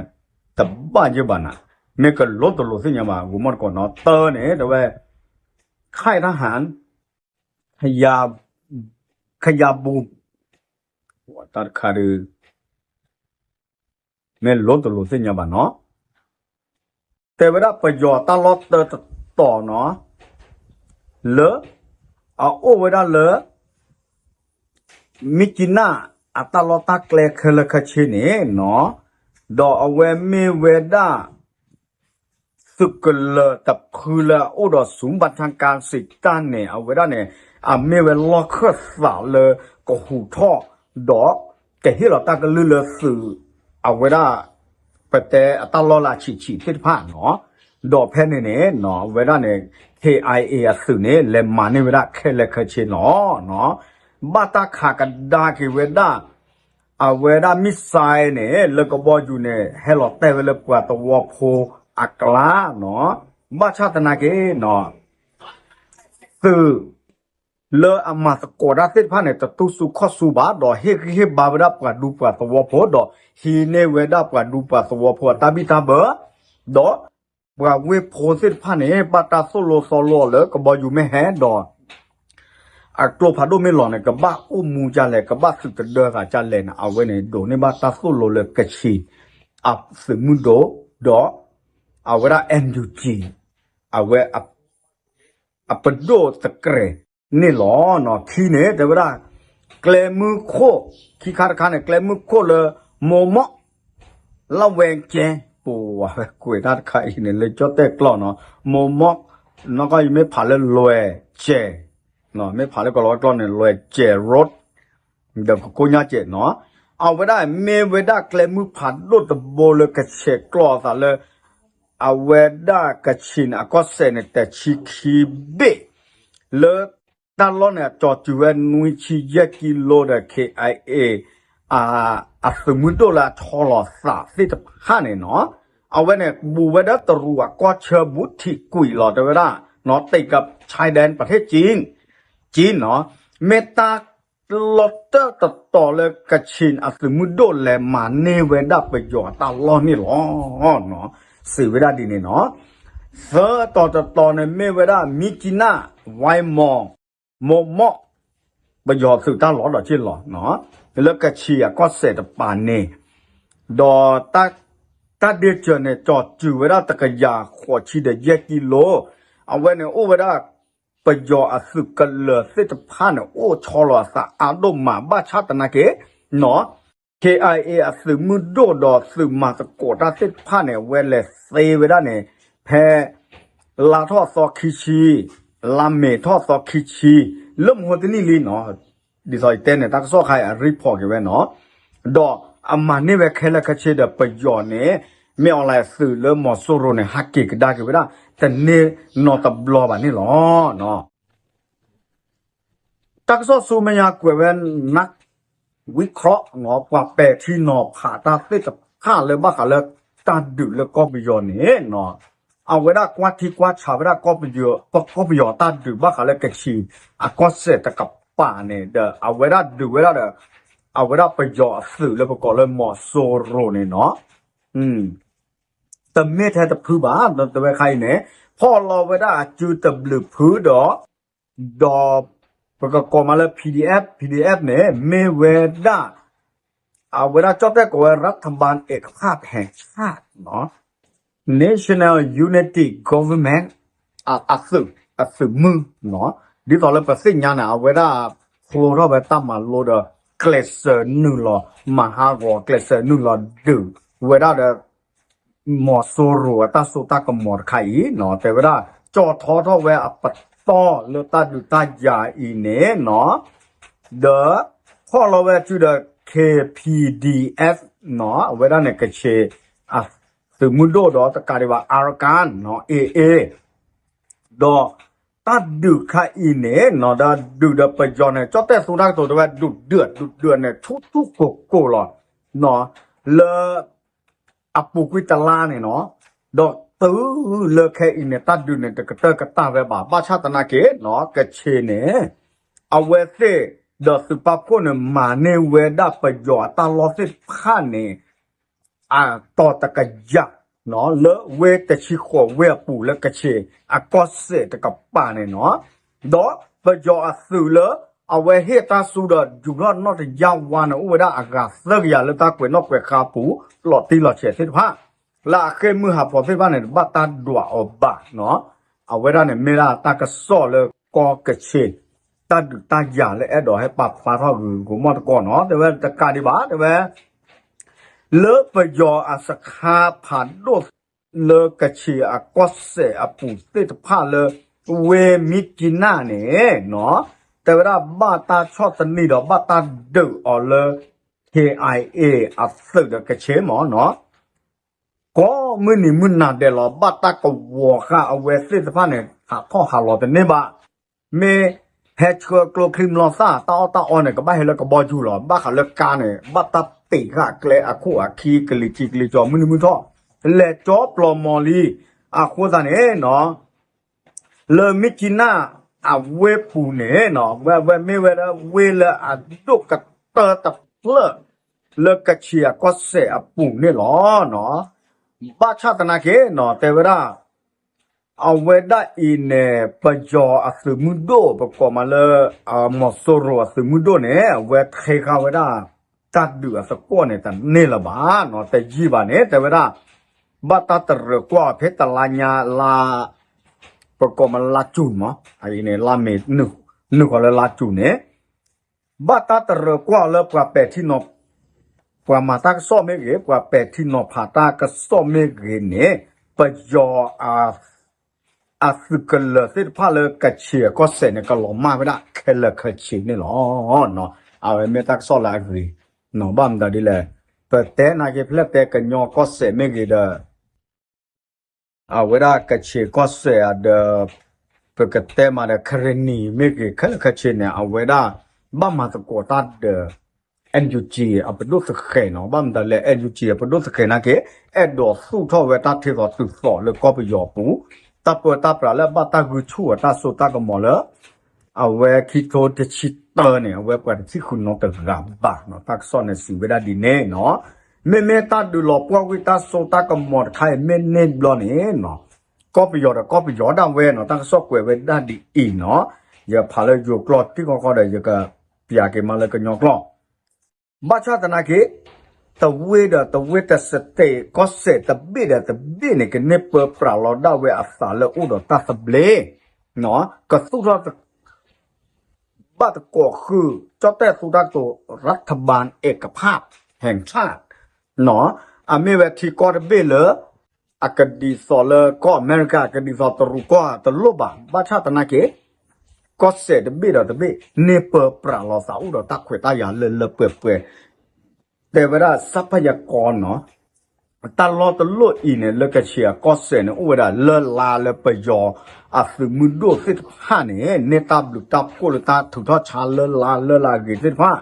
တဘၣ်ယဘၣ်နၤ မ့ၢ်ကလိတလိၤသ့ၣ်ညါဘၣ် ဂိၤမီၣ်တကိးနီၤ တၢန့ၣ် တဲဝဲ ခၢၣ်တၢ်ဟၣ် ခယၤဘူ တၢ်တခါဒီး မ့ၢ်လိတလိၤသ့ၣ်ညါဘၣ်နီၤ တဲဝဲဒၣ်ပယီၤတၢ်လီၢ်တၢတတီၤနီၤ လၢ အအိၣ်ဝဲဒၣ်လၢ မံကနၣ် အတၢ်လီၢ်တၢ်ကျဲခဲလၢာ်ခဲဆ့န့ၣ်နီၤ ဒီးအဝဲမ့ၢ်ဝဲဒၣ် သုးကလၢၤတဖုလၢအအိၣ်ဒီး ศูนย์บัญชาการစစ် တၢ်န့ၣ် အဝဲဒၣ်န့ၣ် အမ့ၢ်ဝဲလီၢ်ခၢၣ်သးလၢကဟူးထီၣ်ဒီး ကဟ့ၣ်လီၤတၢ်ကလုၢ်လၢသုး အဝဲဒၣ် ပတဲအတၢ်လီၢ်လၢအဆံးဆံးသ့ၣ်တဖၣ်နီၤ ဒီးဖဲန့ၣ်န့ၣ် အဝဲဒၣ်န့ၣ် ခ့ၣ်အါအ့ အသုးန့ၣ် လဲၤမၤန့ၢ်ဝဲဒၣ်ခဲလၢာ်ခဲဆ့လီၤ. ဘၣ်တၢ်ခးကဒါက့ၤဝဲဒၣ် အဝဲဒၣ်မံၣ်စဲးန့ၣ် လၢကဘီယူၤန့ၣ် ဟဲလီၤတဲာ်ဝဲလၢပှၤသဝီဖိအကျါနီၤ ဘၣ်ဆၣ်သနာ်က့နီၤ သုး လၢအမၤသကိးတၢ်သ့ၣ်တဖၣ်န့ၣ် တတူၢ်ဆူၣ်ခီၣ်ဆူၣ်ဘၣ် ဒီးဟ့ၣ်ဂံၢ်ဟ့ၣ်ဘါဝဲဒၣ်ပှၤဒူပှၤသဝီဖိ ဒီးဟံးန့ၢ်ဝဲဒၣ်ပှၤဒူပှၤသဝီဖိအတၢ်ဘံၣ်တၢ်ဘၢ ဒီးပှၤဝ့ၢ်ဖိသ့ၣ်တဖၣ်န့ၣ် ဘၣ်တၢ်သိၣ်လိသီလိအီၤလၢကဘီယူၤမ့ၢ်ဟဲဒီး အကျိဖးဒိၣ်မ့ၢ်လီၤန့ၣ် ကဘၣ်အိၣ်မူဒ်လဲၣ် ကဘၣ်သုးတဒၢသးဒ်လဲၣ်န့ၣ် အဝဲန့ၣ် ဒိးန့ၢ်ဘၣ်တၢ်သိၣ်လိလၢကချ့ၣ် အသုးမုၢ်ဒိၣ် ဒီး အဝဲဒၣ် NUG အဝဲ အပဒိၣ်တကြဲးန့ၣ်လီၤ. ခံန့ၣ် တဲဝဲဒၣ် ကျဲမုၢ်ခိၣ် ခံခါတခါန့ၣ် ကျဲမုၢ်ခိၣ်လၢ မိၢ်မီၣ် လၢဝဲကဲ ပဝဲကွဲးတၢ်တခါအံၤန့ၣ် လၢကၠီၣ်တဲၣ်ကျီၢ်နီၤ မိၢ်မီၣ် နီၢ်ကီၢ်အံၤမ့ၢ်ဖးလၢလွဲၢ်ကဲး မ့ၢ်ဖးလၢကီၢ်လီၤဝဲကျီၢ်န့ၣ် လွဲၢ်ကဲး road ဒီးကကိညါကဲးနီၤ အဝဲဒၣ်မ့ၢ်ဝဲဒၣ်ကျဲမုၢ်ဖးဒိၣ်တဘိလၢကဆဲးကျိးအသးလၢ အဝဲဒၣ်ကချ့ၣ်န့ၣ် အကီၢ်စဲၣ်န့ၣ် တဆံခံဘ့ၣ် လၢတၢ်လီၢ်န့ၣ် အကၠီၤစုၤဝဲနွံဆံယဲၢ်ကံလိဒီး ခ့ၣ်အါအ့ၣ် အသုးမုၢ်ဒိၣ်လၢအဆီလီၤသးသ့ၣ်တဖၣ်န့ၣ်နီၤ အဝဲန့ၣ် ဘူးဝဲဒၣ်တရူးအကီၢ်ဆၢဘူးထံးကွံာ်လီၤ တဲဝဲဒၣ်နီၤ တိာ်ကပ် ชายแดน ประเทศจีน ကၠံနီၤ မ့ၢ်တၢ်လီၤတၢၢ်တတီၤလၢကချ့ၣ်အသုးမုၢ်ဒိၣ်လဲၤမၤန့ၢ်ဝဲဒၣ်ပယီၤအတၢ်လီၢ်န့ၣ်လီၤ. စံးဝဲဒၣ်ဒ်န့ၣ်နီၤ သၢတီၤတတီၤန့ၣ်မ့ၢ်ဝဲဒၣ် မြစ်ကြီးနား ဝိုင်းမော် မိၢ်မီၣ် ပယီၤသုးတၢ်လီၢ်ဒီးက့ၢ်လီၤ လၢကချ့ၣ်အကီၢ်စဲၣ်တပၤန့ၣ် ဒီး တၢ်ဒ့စၢၤန့ၣ် ကၠီၤစုၤဝဲဒၣ်တကယၤဃိးဆံဒီးယဲၢ်ကံလိ အဝဲန့ၣ်အိၣ်ဝဲဒၣ် ပယီၤအသုးကလၢၤသ့ၣ်တဖၣ်န့ၣ် အိၣ်ဆီလီၤအသးအါဒိၣ်မး ဘၣ်ဆၣ်သနာ်က့နီၤ ခ့ၣ်အါအ့ၣ် အသုးမုၢ်ဒိၣ်ဒီးသုးမၤသကိးတၢ်သ့ၣ်တဖၣ်န့ၣ် အဝဲလဲၤသ့ဝဲဒၣ်န့ၣ် ဖဲ လါထီၣ်အသီခံဆံ လါမ့ၤထီၣ်အသီခံဆံ လၢမဟိတနံၣ်လံနီၤ ဒ်သိးယတဲန့ၣ် တၢ်ကစီၣ်ခါအံၤ အreportက့ၤဝဲနီၤ ဒီးအမၤန့ၢ်ဝဲခဲလၢာ်ခဲဆ့ဒီးပယီၤန့ၣ် မ့ၢ်အီၤလဲၣ်သုးလၢမီၤစိရိၤန့ၣ် ဟးက့ၤကဒါက့ၤဝဲဒၣ် တန့ၢ်နီတဘျီဘၣ်န့ၣ်လီၤ. တၢ်ကစီၣ်ဆူမဲာ်ညါကွဲးဝဲ န ဝံခီး ပှၤပဲာ်ထံနီၤဖးတၢ်သ့ၣ်တဖၣ်လၢဘၣ်ဃးလၢတၢ်ဒုးလၢကီၢ်ပယီၤန့ၣ် အဝဲဒၣ်ကွၢ်ထံကွၢ်ဆးဝဲဒၣ်ကီၢ်ပယီၤ ကီၢ်ပယီၤတၢ်ဒုးဘၣ်ဃးလၢကချ့ၣ်အကီၢ်စဲၣ်တကပၤန့ၣ်ဒီး အဝဲဒၣ်ဒုးဝဲဒၣ်ဒီး အဝဲဒၣ်ပယီၤအသုးလၢပကိးလၢမီၤစိရိၤန့ၣ်နီၤ တမ့ၢ်ထဲတဖုဘၣ် တဲဝဲခါအံၤန့ၣ် ဖီၣ်လီၤဝဲဒၣ်အစုတဘျုးဖုဒီး ဒီး ပကကိးမးလၢ PDF PDF န့ၣ် မ့ၢ်ဝဲဒၣ် အဝဲဒၣ်ကၠီၣ်တဲၣ်ကိးဝဲ รัฐบาลเอกภาพแห่งชาติ National Unity Government အသုးမုၢ် ဒ်သိးလၢပသ့ၣ်ညါန့ၣ် အဝဲဒၣ်ဖျိထီၣ်ဝဲတၢ်မၤလိဒီး ကျဲးစၢးနုာ်လီၤ မၤဟးဂီၤ ကျဲးစၢးနုာ်လီၤဒုးဝဲဒၣ်ဒီး မီၤစိရိၤအတၢ်စိတၢ်ကမီၤတခါအံၤ တဲဝဲဒၣ် ကၠီၣ်ထီထီၣ်ဝဲအပတီၢ်လၢတၢ်ဒုးတၢ်ယၤအံၤန့ၣ်နီၤ ဒီး ဖီၣ်လီၤဝဲစုဒီး KPDF နီၤ အဝဲဒၣ်န့ၣ် ကချ့ၣ်အသုးမုၢ်ဒိၣ်ဒီးတကးဒံးဘၣ် Arakan နီၤ AA ဒီး တၢ်ဒုးခါအံၤန့ၣ်နီၤ ဒီးဒုးဒီးပယီၤန့ၣ် ကၠီၣ်တဲၣ်သူတၢ်ကတိၤတဲဝဲ ဒုးဒွဲၣ် ဒုးဒွဲၣ်န့ၣ် ဆူၣ်ဆူၣ်ကိၢ်ကိၢ်လီၤ လၢ အပူၤကွံာ်တလါန့ၣ်နီၤ ဒီးတုၤလၢခဲအံၤန့ၣ် တၢ်ဒုးန့ၣ် တကတၢၢ်ကတၢၢ်ဝဲဘၣ် ဘၣ်ဆၣ်သနာ်က့နီၤ ကချ့ၣ်န့ၣ် အဝဲသ့ၣ်ဒီးသုးပာ်ဖှိၣ်န့ၣ် မၤန့ၢ်ဝဲဒၣ်ပယီၤအတၢ်လီၢ်သ့ၣ်တဖၣ်န့ၣ် အတီၤတကယၤ လၢဝ့ၢ်တဆံဃိးဝ့ၢ်အပူၤလၢကချ့ၣ်အကီၢ်စဲၣ်တကပၤန့ၣ်နီၤ ဒီးပယီၤအသုးလၢ အဝဲဟ့ၣ်တၢ်ဆူဒီးယူၤထီၣ်နီၣ်တယၢ်ဝါန့ၣ် အိၣ်ဝဲဒၣ်အဂၤသၢကယၤလၢတၢ်ကွဲးနီၣ်ကွဲးဃါအပူၤ လီၤတံၢ်လီၤဆဲးသ့ၣ်တဖၣ် လၢအဃ့ၢ်မုၢ်ဟးဖျိးသ့ၣ်တဖၣ်န့ၣ် တဘၣ်တၢ်ဒွးအီၤဘၣ်နီၤ အဝဲဒၣ်န့ၣ်မ့ၢ်ဒၣ်တၢ်ကစီၣ်လၢကီၢ်ကချ့ၣ် တၢ်ဒုးတၢ်ယၤလၢအဲၣ်ဒိးဟဲပာ်ဖျါထီၣ်ဂ့ၤဂ့ၤမီၢ်တကီၢ်နီၤ တဲဝဲတကးဒံးဘၣ် တဲဝဲ လၢပယီၤအစခါဖးဒိၣ် လၢကချ့ၣ်အကီၢ်စဲၣ်အပူၤသ့ၣ်တဖၣ်လၢ ဝ့ၢ်မံကံနၢ်န့ၣ်နီၤ တဲဝဲဒၣ်ဘၣ်တၢ်ဆီၣ်သနံးဒီးဘၣ်တၢ်ဒုးအီၤလၢ KIA အသုးဒီးကချ့ၣ်မ့ၢ်နီၤ ကိးမုၢ်နံၤမုၢ်နၤဒဲးလီၤ ဘၣ်တၢ်ကဝီၤဃာ်အဝဲသ့ၣ်တဖၣ်န့ၣ် ဟးထီၣ်ဟးလီၤတန့ၢ်ဘၣ် မ့ၢ်ဟဲဆှၢကျိချံမျိာ်သၣ် တၢ်အီၣ်တၢ်အီန့ၣ် ကဘၣ်ဟဲလၢကဘီယူၤလီၤ ဘၣ်ဃးလၢကါန့ၣ် ဘၣ်တၢ်ပ့ၤဃာ်ကျဲအခိၣ်အခံကလံၤထံးကလံၤကီၤ မုၢ်နံၤမုၢ်ထီၣ် လဲၤကၠီပျီၤမီၤလံ အဃိသတးန့ၣ်နီၤ လၢမံကံနၢ်အဝ့ၢ်ပူၤန့ၣ်နီၤ ဝဲဝဲမ့ၢ်ဝဲဒၣ်ဝ့ၢ်လၢအဒိၣ်ကတၢၢ်တဖျၢၣ် လၢကချ့ၣ်အကီၢ်စဲၣ်အပူၤန့ၣ်လီၤ. ဘၣ်ဆၣ်သနာ်က့နီၤ တဲဝဲဒၣ် အဝဲဒၣ်အံၤန့ၣ် ပယီၤအသုးမုၢ်ဒိၣ် ပကိးမးလၢ မီၤစိရိၤအသုးမုၢ်ဒိၣ်န့ၣ် အဝဲထံဃာ်ဝဲဒၣ် တၢ်ဒုးအသကိးန့ၣ် တန့ၢ်လၢၤဘၣ်နီၤ တယံာ်ဘၣ်န့ၣ် တဲဝဲဒၣ် ဘၣ်တၢ်တရၢၣ်ကွၢ်ဖဲတလါညါလါ ပကိးမးလါစူၤမး အအံၤန့ၣ် လါမ့ၤ နုာ်ဃီၤလၢလါစူၤန့ၣ် ဘၣ်တၢ်တရၢၣ်ကွၢ်လၢပှၤပဲာ်ထံနီၤ ပှၤမၤတၢ်ကစီၣ်မ့ၢ်ဂ့ၤ ပှၤပဲာ်ထံနီၤဖးတၢ်ကစီၣ်မ့ၢ်ဂ့ၤန့ၣ် ပယီၤ အသုးကလၢၤသ့ၣ်တဖၣ်လၢကချ့ၣ်အကီၢ်စဲၣ်န့ၣ် ကလီၤမၢ်ဝဲဒၣ်ခဲလၢာ်ခဲဆ့န့ၣ်လီၤ. အဝဲမ့ၢ်တၢ်ကစီၣ်လၢအဂ့ၤ ဘၣ်မတၤဒ်လဲၣ် ပတဲနာ်က့ဖဲလဲၣ်တဲကညီကီၢ်စဲၣ်မ့ၢ်ဂ့ၤဒီး အဝဲဒၣ်ကချ့ၣ်ကီၢ်စဲၣ်ဒီး ပကတဲမးဒီး ကရ့ၣ်နံၣ်မ့ၢ်ဂ့ၤ ခဲလၢာ်ခဲဆ့န့ၣ် အဝဲဒၣ် ဘၣ်မၤသကိးတၢ်ဒီး NUG အပဒိၣ်သဃဲးနီၤ ဘၣ်မတၤလဲၣ် NUG အပဒိၣ်သဃဲးနာ်က့ အဲၣ်ဒိးသူၣ်ထီၣ်ဝဲတၢ်ထဲသိးတုၤသိးလၢကီၢ်ပယီၤပူၤ တၢ်ပၢတၢ်ပြးလၢဘၣ်တၢ်ဂုာ်ဆူၣ်အတၢ်စိတၢ်ကမီၤလၢ အဝဲခံကထိတဆံတၢန့ၣ် အဝဲပှၤတထံၣ်ဃုာ်နီတဂၤဘၣ်နီၤ တၢ်ကစီၣ်န့ၣ်စံးဝဲဒၣ်ဒ်န့ၣ်နီၤ မ့မ့ၢ်တၢ်ဒုးလီၤပှီၢ်ကွံာ်တၢ်စိတၢ်ကမီၤတခါအံၤမ့ၢ်န့ၢ်ဘျီန့ၣ်နီၤ ကီၢ်ပယီၤဒီးကီၢ်ပယီၤဒၣ်ဝဲနီၤ တၢ်ကစီၣ်ကွဲးဝဲဒၣ်ဒ်အံၤနီၤ ယဖးလၢယိၤကျိာ်တံၢ်ဃီဃီဒီး ယကပျးက့ၤမးလၢကညီကျိာ် ဘၣ်ဆၣ်သနာ်က့ တဝ့ၢ်ဒီးတဝ့ၢ် တ state ကီၢ်စဲၣ်တဘ့ၣ်ဒီးတဘ့ၣ်န့ၣ် ကန့ၢ်ပၢပြးလီၤဒၣ်ဝဲအသးလၢအိၣ်ဒီးတၢ်သဘျ့ ကသူၣ်ထီၣ် ဘၣ်သကိးဃုာ် ကၠီၣ်တဲၣ်သူတၢ်ကတိၤ รัฐบาลเอกภาพแห่งชาติ အမ့ၢ်ဝဲထံကီၢ်တဘ့ၣ်လၢ အကဒ်သိးလၢကီၢ်အမဲရကၤ ကဒ်သိးတရူးကီၢ်တလိၣ်ဘၣ် ဘၣ်ဆၣ်သနာ်က့ ကီၢ်စဲၣ်တဘ့ၣ်ဒီးတဘ့ၣ် န့ၢ်ပၢပြးလီၤသးအိၣ်ဒီးတၢ်ခွဲးတၢ်ယာ်လၢလၢပှဲၤပှဲၤ တဲဝဲဒၣ် ทรัพยากรနီၤ တၢ်လီၢ်တလီၢ်အံၤန့ၣ် လၢကချ့ၣ်အကီၢ်စဲၣ်န့ၣ် အိၣ်ဝဲဒၣ်လၢလါလၢပယီၤအသုးမုၢ်ဒိၣ်သ့ၣ်တဖၣ်န့ၣ် န့ၢ်တၢ်ဘျုးတၢ်ဖှိၣ်လၢတၢ်ထုးထီၣ်ဆါလၢလါလၢလၢအဂ့ၤသ့ၣ်တဖၣ်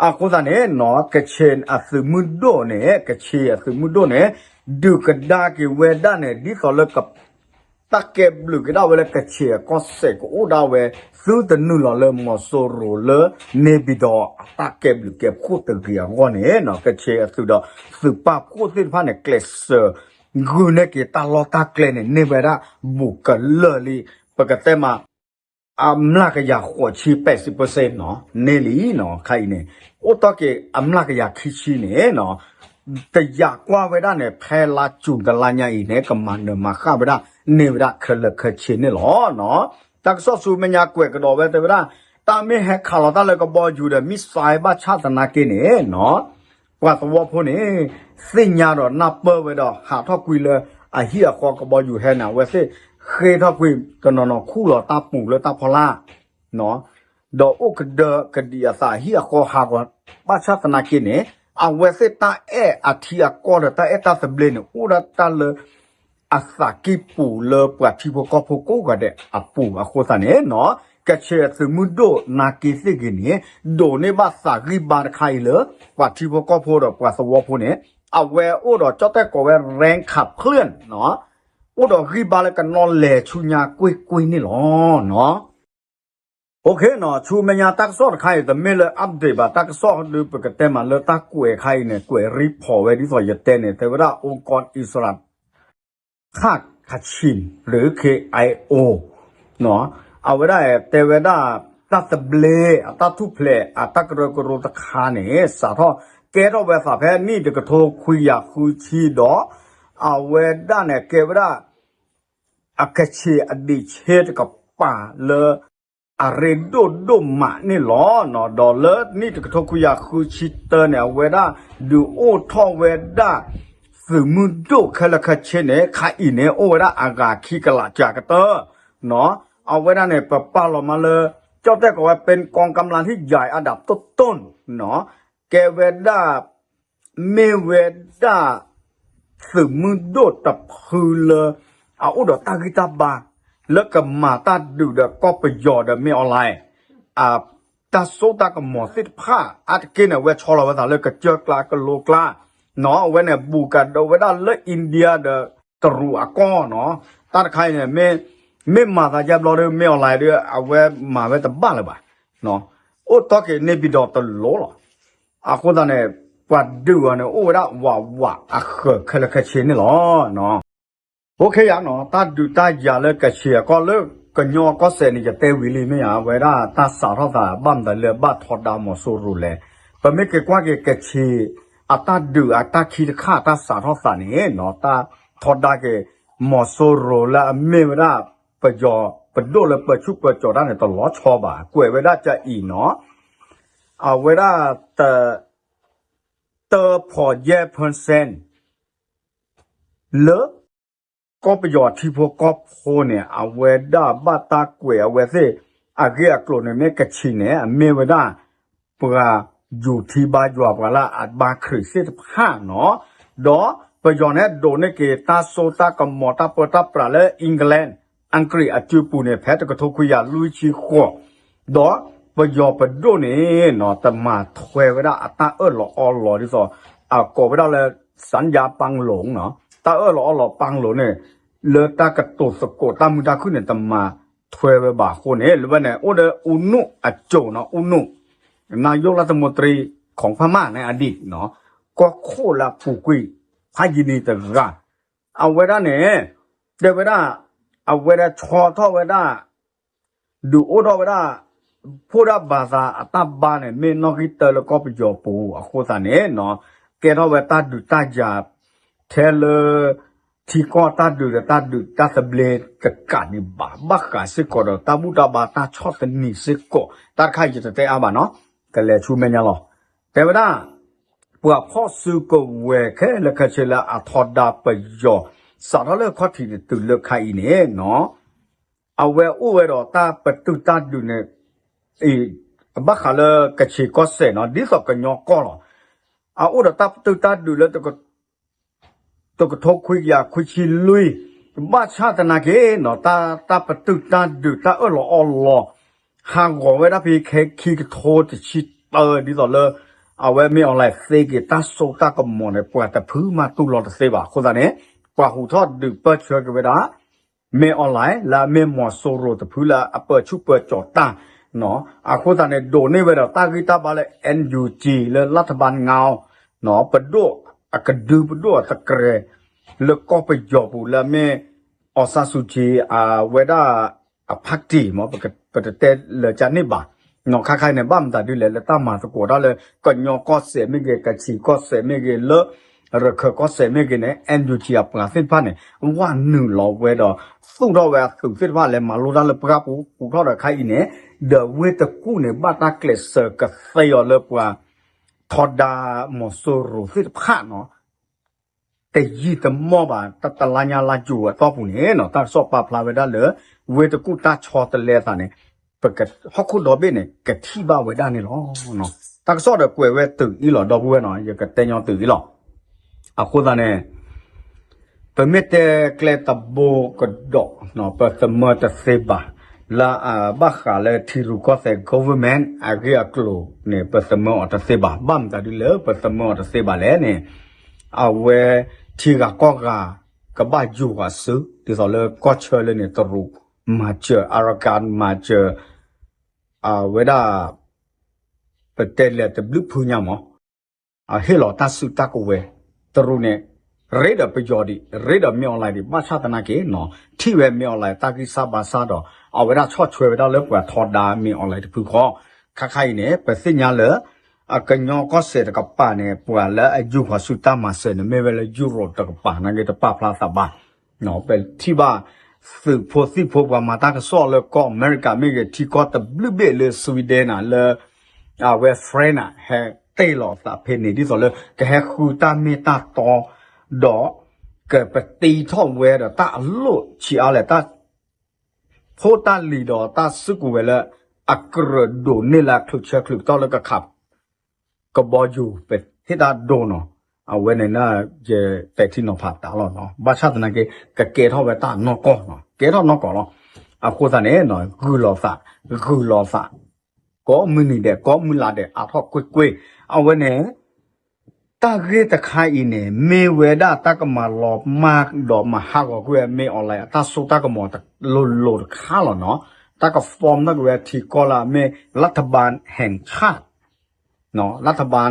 အဃိသတးန့ၣ်နီၤ ကချ့ၣ်အသုးမုၢ်ဒိၣ်န့ၣ် ကချ့ၣ်အသုးမုၢ်ဒိၣ်န့ၣ် ဒုးကဒါက့ၤဝဲဒၣ်န့ၣ် ဒ်သိးလၢ တၢ်ကဲဘျုးက့ၤဒၣ်ဝဲလၢကချ့ၣ်အကီၢ်စဲၣ်ကအိၣ်ဒၣ်ဝဲ သုတနုာ်လီၤလၢမီၤစိရိၤလၢ န့ၢ်ပံၤဒီးအတၢ်ကဲဘျုးကဲဖှိၣ်တဂ့ၤအဂီၢ်န့ၣ်နီၤ ကချ့ၣ်အသုးဒီး သုးပာ်ဖှိၣ်သ့ၣ်တဖၣ်န့ၣ် ကျဲးစၢး ဂုာ်န့ၢ်က့ၤတၢ်လီၢ်တၢ်ကျဲန့ၣ် န့ၢ်ဝဲဒၣ်ဘူးကလၢာ်လံ ပကတဲမး အမျးကယၤဃိးဆံ ပဲးစံးပၢစ့နီၤ န့ၢ်လံနီၤ ခါအံၤန့ၣ် အိၣ်တီၢ်က့ၤအမျးကယၤခံဆံန့ၣ်နီၤ တယာ်ကွၢ်ဝဲဒၣ်န့ၣ် ဖဲလါကၠူၤတလါညါအံၤန့ၣ် ကမၤနၢၤမၤဃၣ်ဝဲဒၣ် န့ၢ်ဝဲဒၣ်ခဲလၢာ်ခဲဆ့န့ၣ်လီၤနီၤ တၢ်ကစီၣ်ဆူမဲာ်ညါကွဲးကဒီးဝဲတဲဝဲဒၣ် တၢ်မ့ၢ်ဟဲခးလီၤတၢ်လၢကဘီယူၤဒီး missile ဘၣ်ဆၣ်သနာ်က့န့ၣ်နီၤ ပှၤသဝီဖိန့ၣ် သ့ၣ်ညါဒီးနၢ်ပၢၢ်ဝဲဒီးဟးထီၣ်ကွံာ်လၢအဟံၣ်အဃီကဘီယူၤဟဲန့ၣ် အဝဲသ့ၣ်ဃ့ထီၣ်ကွံာ်တနီၤနီၤခူၣ်လီၤတၢ်ပူၤလၢတၢ်ဖီလာ် ဒီးအိၣ်ကဒၢကဒံးအသးအဟံၣ်အဃီဟးဂီၤ ဘၣ်ဆၣ်သနာ်က့န့ၣ် အဝဲသ့ၣ်တၢ်အဲၣ်အထံအကီၢ်ဒီးတၢ်အဲၣ်တၢ်သဘျ့န့ၣ် အိၣ်ဒၣ်တၢ်လၢ အသးကံၢ်ပူၤလၢပှၤထံဖိကီၢ်ဖိကိးဂၤဒဲးအပူၤအဃိသတးန့ၣ်နီၤ ကချ့ၣ်အသုးမုၢ်ဒိၣ်နာ်က့သ့ၣ်ဂ့ၤန့ၣ် ဒိးန့ၢ်ဘၣ်သးဂံၢ်ဘါတခါအံၤလၢ ပှၤထံဖိကီၢ်ဖိဒီးပှၤသဝီဖိန့ၣ် အဝဲအိၣ်ဒီးကၠီၣ်တဲၣ်ကိးဝဲ แรงขับเคลื่อน နီၤ အိၣ်ဒီးဂံၢ်ဘါလၢကနီၣ်လဲၤဆူညါကွ့ၢ်ကွ့ၢ်န့ၣ်လီၤနီၤ OK နီၤ ဆူမဲာ်ညါတၢ်ကစီၣ်တခါအံၤ တမ့ၢ်လၢ update ဘၣ် တၢ်ကစီၣ်ဒုးပကတဲမးလၢတၢ်ကွဲးခါအံၤန့ၣ် ကွဲး report ဝဲဒ်သိးယတဲန့ၣ် တဲဝဲဒၣ် องค์กรอิสระ ခၣ်ခၣ်ဆံၣ် หรือ เค ไอ โอ နီၤ အဝဲဒၣ်တဲဝဲဒၣ် တၢ်သဘျ့ အတၢ်ထူၣ်ဖျဲး အတၢ်ကရၢကရိတခါန့ၣ် စးထီၣ်ကဲထီၣ်ဝဲသးဖဲ နံၣ်တကထိခွံကယၤဃုဆံဒီး အဝဲဒၣ်န့ၣ်ကဲဝဲဒၣ် အကချ့ၣ်အဒံးဆ့တကပၤလၢ အရ့ဒိၣ်ဒိၣ်မးန့ၣ်လီၤ. ဒီးလၢနံၣ်တကထိခွံကယၤဃုဆံတၢန့ၣ် အဝဲဒၣ်ဒုးအိၣ်ထီၣ်ဝဲဒၣ် သုးမုၢ်ဒိၣ်ခဲလၢာ်ခဲဆ့န့ၣ် ခါအံၤန့ၣ် အိၣ်ဝဲဒၣ်အဂၤခံကလးကကတၢၢ် အဝဲဒၣ်န့ၣ် ပပာ်လီၤမးလၢ ကၠီၣ်တဲၣ်ကိးဝဲ เป็นกองกำลังที่ใหญ่อันดับต้นๆ ကဲဝဲဒၣ် မ့ၢ်ဝဲဒၣ် သုးမုၢ်ဒိၣ်တဖုလၢ အအိၣ်ဒီးတၢ်ဂံၢ်တၢ်ဘါ လၢကမၤတၢ်ဒုးဒီးကီၢ်ပယီၤဒီးမ့ၢ် online တၢ်စိတၢ်ကမီၤသ့ၣ်တဖၣ် အါတက့ၢ်န့ၣ် အဝဲဆီလီၤဝဲသးလၢကစၢၢ်ကျါကလိကျါ နီၤ အဝဲန့ၣ် ဘူးကဒီးဝဲဒၣ်လၢ India ဒီးတရူးအကီၢ်နီၤ တၢ်တခါအံၤန့ၣ် မ့ၢ်မၤသးယါဘျီဒီး မ့ၢ် online ဒီး အဝဲမၤဝဲတဘၣ်လၢၤဘၣ် အိၣ်တီၢ်က့ၤန့ၢ်ပံၤဒီးတလိၤလီၤ. အဃိသတးန့ၣ် ပှၤဒုးအီၤန့ၣ် အိၣ်ဝဲဒၣ်ဝးဝးအဃၢၤခဲလၢာ်ခဲဆ့န့ၣ်လီၤ. အိၣ်ခ့ယါနီၤ တၢ်ဒုးတၢ်ယၤလၢကချ့ၣ်အကီၢ်လၢကညီကီၢ်စဲၣ်န့ၣ် ယတဲဝံၤလံမ့ၢ်ဧါ အဝဲဒၣ်တၢ်စးထီၣ်သး ဘၣ်မတၤလၢဘၣ်ထီဒါမီၤစိရိၤလဲၣ်. ပမ့ၢ်က့ၤကွၢ်က့ၤကချ့ၣ်အတၢ်ဒုးအတၢ်ခံတခါ တၢ်စးထီၣ်သးန့ၣ်နီၤ တၢ်ထီဒါက့ၤ မီၤစိရိၤလၢအမ့ၢ်ဝဲဒၣ် ပယီၤပဒိၣ်လၢပၢဆူၣ်ပၢစိးတၢ်န့ၣ် တလီၤဆီဘၣ် ကွဲးဝဲဒၣ်ကအံၤနီၤ အဝဲဒၣ် တၢဖီၣ်ယဲၢ် percent လၢ ကီၢ်ပယီၤထံဖိကီၢ်ဖိန့ၣ် အဝဲဒၣ်ဘၣ်တၢ်ကွဲးအဝဲသ့ၣ် အဂ့ၢ်အကျိၤန့ၣ် မ့ၢ်ကချ့ၣ်န့ၣ် အမ့ၢ်ဝဲဒၣ် ပှၤယူၤထံဘါယွၤ ပှၤလၢအဘါခရံာ်သ့ၣ်တဖၣ်နီၤ ဒီးပယီၤန့ၣ် ဒိးန့ၢ်က့ၤတၢ်စိတၢ်ကမီၤ တၢ်ပၢတၢ်ပြးလၢ England အကရံၣ်အစုပူၤန့ၣ် ဖဲတကထိခွံကယၤလွံၢ်ဆံဃိး ဒီးပယီၤပဒိၣ်န့ၣ်နီၤ တမၤထွဲဝဲဒၣ်အတၢ်အၢၣ်လီၤအီလီၤဒ်သိး အကိးဝဲဒၣ်လၢ สัญญาปางหลง နီၤ တၢ်အၢၣ်လီၤအီလီၤ ပၢင်လိၤန့ၣ် လၢတၢ်ကတိၤသကိးတၢ်မုာ်တၢ်ခုၣ်န့ၣ် တမၤထွဲဝဲဘၣ်အဃိန့ၣ် လၢဝဲန့ၣ် အိၣ်ဒီး ဦးနု အစိၤနီၤ ဦးနု นายกรัฐมนตรีของพม่าในอดีต နီၤ ကီၢ်ခိၣ်လၢအပူၤကွံာ် ဖးယံာ်နံၤတဂၤ အဝဲဒၣ်န့ၣ် တဲဝဲဒၣ် အဝဲဒၣ်ဆီထီၣ်ဝဲဒၣ် ဒုးအိၣ်ထီၣ်ဝဲဒၣ် ဖှိၣ်ဒၣ်ဘၣ်သးအတၢ်ဘါန့ၣ် မ့ၢ်နီၣ်ဂံၢ်တၢလၢကီၢ်ပယီၤပူၤအဃိသတးန့ၣ်နီၤ ကဲထီၣ်ဝဲတၢ်ဒုးတၢ်ယၤ ထဲလၢ ထံကီၢ်တၢ်ဒုးဒီးတၢ်ဒုးတၢ်သဘျ့တကးဒံးဘၣ် ဘၣ်ဃးစ့ၢ်ကီးဒီးတၢ်ဘူၣ်တၢ်ဘါတၢ်ဆီၣ်သနံးစ့ၢ်ကီး တၢ်တခါအံၤယတတဲအါဘၣ်နီၤ ကလဲၤဆူမဲာ်ညါလီၤ တဲဝဲဒၣ် ပှၤဖီၣ်စုကဝဲၤခဲလၢာ်ခဲဆ့လၢအထီဒါပယီၤ စးထီၣ်လၢခီၣ်ထံးန့ၣ်တုၤလၢခါအံၤန့ၣ်နီၤ အဝဲအိၣ်ဝဲဒီးတၢ်ပတုာ်တၢ်ဒုးန့ၣ် အံၤ ဘၣ်ဃးလၢကချ့ၣ်ကီၢ်စဲၣ်နီၤ ဒ်သိးကညီကီၢ်လီၤ. အအိၣ်ဒီးတၢ်ပတုာ်တၢ်ဒုးလၢတက တကထိခွံကယၤခွံဆံလွံၢ်, ဘၣ်ဆၣ်သနာ်က့နီၤ တၢ်ပတုာ်တၢ်ဒုးတၢ်အၢၣ်လီၤအီလီၤ ဟးဂီၤဝဲဒၣ်ဖဲခံကထိတဆံတၢ ဒ်သိးလၢ အဝဲမ့ၢ် online သ့က့ၤတၢ်စိတၢ်ကမီၤန့ၣ် ပှၤတဖုမးတူၢ်လိာ်တသ့ဘၣ်. အဃိသတးန့ၣ် ပှၤဟူးထီၣ်ဒုးပၢၢ်ဆၢက့ၤဝဲဒၣ် မ့ၢ် online လၢအမ့ၢ်မီၤစိရိၤတဖုလၢအပၢဆူၣ်ပၢကၠီၤတၢ် အဃိသတးန့ၣ် ဒိးန့ၢ်ဝဲဒီးတၢ်ဂံၢ်တၢ်ဘါလၢ NUG လၢလါထဘၣ်ငါအီၤ ပဒိၣ်အကဒု ပဒိၣ်အတကြဲၤ လၢကီၢ်ပယီၤပူၤလၢအမ့ၢ် အောင်ဆန်းစုကြည် အဝဲဒၣ်အ party မ့ၢ် ပတတဲလၢကန့ၣ်ဘၣ်. နီၢ်ခါခါအံၤန့ၣ် ဘၣ်မတၤဒ်လဲၣ် လၢတၢ်မၤသကိးတၢ်လၢ ကညီကီၢ်စဲၣ်မ့ၢ်ဂ့ၤ ကချံၣ်ကီၢ်စဲၣ်မ့ၢ်ဂ့ၤ လၢရခၢၣ်ကီၢ်စဲၣ်မ့ၢ်ဂ့ၤန့ၣ် NUG အပှၤသ့ၣ်တဖၣ်န့ၣ် ဝးနုာ်လီၤဝဲဒီး သူၣ်ထီၣ်ဝဲအသုးသ့ၣ်တဖၣ်လဲၤမၤလိတၢ်လၢပှၢ်ပူၤ ဟူးထီၣ်ဒီးခါအံၤန့ၣ် ဒီးဝ့ၢ်တကူၣ်န့ၣ် ဘၣ်တၢ်ကျဲးစၢးကသ့အီၤလၢပှၤ ထီဒါမီၤစိရိၤသ့ၣ်တဖၣ်နီၤ တယံာ်တမီၢ်ဘၣ် တလါညါလါယူၤအတီၢ်ပူၤန့ၣ်နီၤ တၢ်ကစီၣ်ပာ်ဖျါဝဲဒၣ်လၢ ဝ့ၢ်တကူၣ်တၢ်ဆီတလဲအသးန့ၣ် ပကဟီၣ်ခိၣ်ဒီဘ့ၣ်န့ၣ် ကထံၣ်ဘၣ်ဝဲဒၣ်န့ၣ်လီၤ. တၢ်ကစီၣ်ဒီးကွဲးဝဲတုၤအံၤလီၤ ဒီပုၢ်ဝဲၢ်နီၤ ယကတဲညီတုၤအံၤလီၤ. အဃိသတးန့ၣ် ပမ့ၢ်တဲကျဲတဘိကဒီး ပသမၢတသ့ဘၣ် လၢအဘၣ်ဃးလၢထံရူၢ်ကီၢ်သဲး government အဂ့ၢ်အကျိၤန့ၣ် ပသမၢအီၤတသ့ဘၣ်. ဘၣ်မတၤဒ်လဲၣ် ပသမၢအီၤတသ့ဘၣ်လဲၣ်န့ၣ် အဝဲထံဂၤကီၢ်ဂၤ ကဘၣ်ယိၤဂၤစု ဒ်သိးလၢကီၢ်ဆၢလၢန့ၣ် တရူးမၤစၢၤ Arakan မၤစၢၤ အဝဲဒၣ် ပတဲလဲၤတဘျုးဖုညါမး အဟ့ၣ်လီၤတၢ်စုတၢ်ကဝဲၤ တရူးန့ၣ် ရ့ဒီးပယီၤဒံး ရ့ဒီးမ့ၢ် online ဒံး ဘၣ်ဆၣ်သနာ်က့နီၤ ထံၣ်ဝဲမ့ၢ် online တၢ်ဂံၢ်စၢ်ဘါစၢ်ဒီး အဝဲဒၣ်ဆီၣ်ထွဲဝဲဒၣ်လၢပှၤထီဒါမ့ၢ် online တဖုဃီ ခါခါအံၤန့ၣ် ပသ့ၣ်ညါလၢ အကညီကီၢ်စဲၣ်တကပၤန့ၣ် ပှၤလၢအယိၤဃီၤဆူတၢ်မၤစၢၤန့ၣ် မ့ၢ်ဝဲလၢ Europe တကပၤနာ်က့ တပာ်ဖျါသးဘၣ် ပထံၣ်ဘၣ် သုးဖိသံၣ်ဖိပှၤမၤတၢ်ကစီၣ်လၢကီၢ်အမဲရကၤမ့ၢ်ဂ့ၤ ထံကီၢ်တဘျုးဘ့ၣ်လၢ Sweden န့ၣ် လၢ အဝဲ France န့ၣ် ဟဲတ့ၢ်လီၤသးဖဲန့ၣ် ဒ်သိးလၢ ကဟဲဃုတၢ်မ့ၢ်တၢ်တီ ဒီး ကပတံထီၣ်ဝဲဒီးတၢ်အလိၣ်ဆံးအါလဲၣ် တၢ် ဖိတၢ်လံၤဒီးတၢ်စုကဝဲၤလၢ အကြၢးဒိးန့ၢ်လၢအချုးဆၢချုးကတီၢ်လၢကခး ကဘီယူၤ ပဟ့ၣ်တၢ်ဒိနီၤ အဝဲန့ၣ် ယတဲထံနီၤဖးတၢ်လီၤနီၤ ဘၣ်ဆၣ်သနာ်က့ ကကဲထီၣ်ဝဲတၢ်နီၢ်ကီၢ်နီၤ ကဲထီၣ်နီၢ်ကီၢ်လီၤ အဃိသတးန့ၣ် ဂုာ်လီၤသး ဂုာ်လီၤသး ကိးမုၢ်နံၤဒဲး ကိးမုၢ်လါဒဲး အါထီၣ်ကွ့ၢ်ကွ့ၢ် အဝဲန့ၣ် တၢ်ဂ့ၢ်တခါအံၤန့ၣ် မ့ၢ်ဝဲဒၣ်တၢ်ကမၤလီၤမၢ်ဒီးမၤဟးဂီၤကွံာ်ဝဲ မ့ၢ် online အတၢ်စိတၢ်ကမီၤလိၤလိၤတခါလီၤနီၤ တၢ်က form ထီၣ်က့ၤဝဲထံကီၢ်လၢအမ့ၢ် รัฐบาลแห่งชาติ รัฐบาล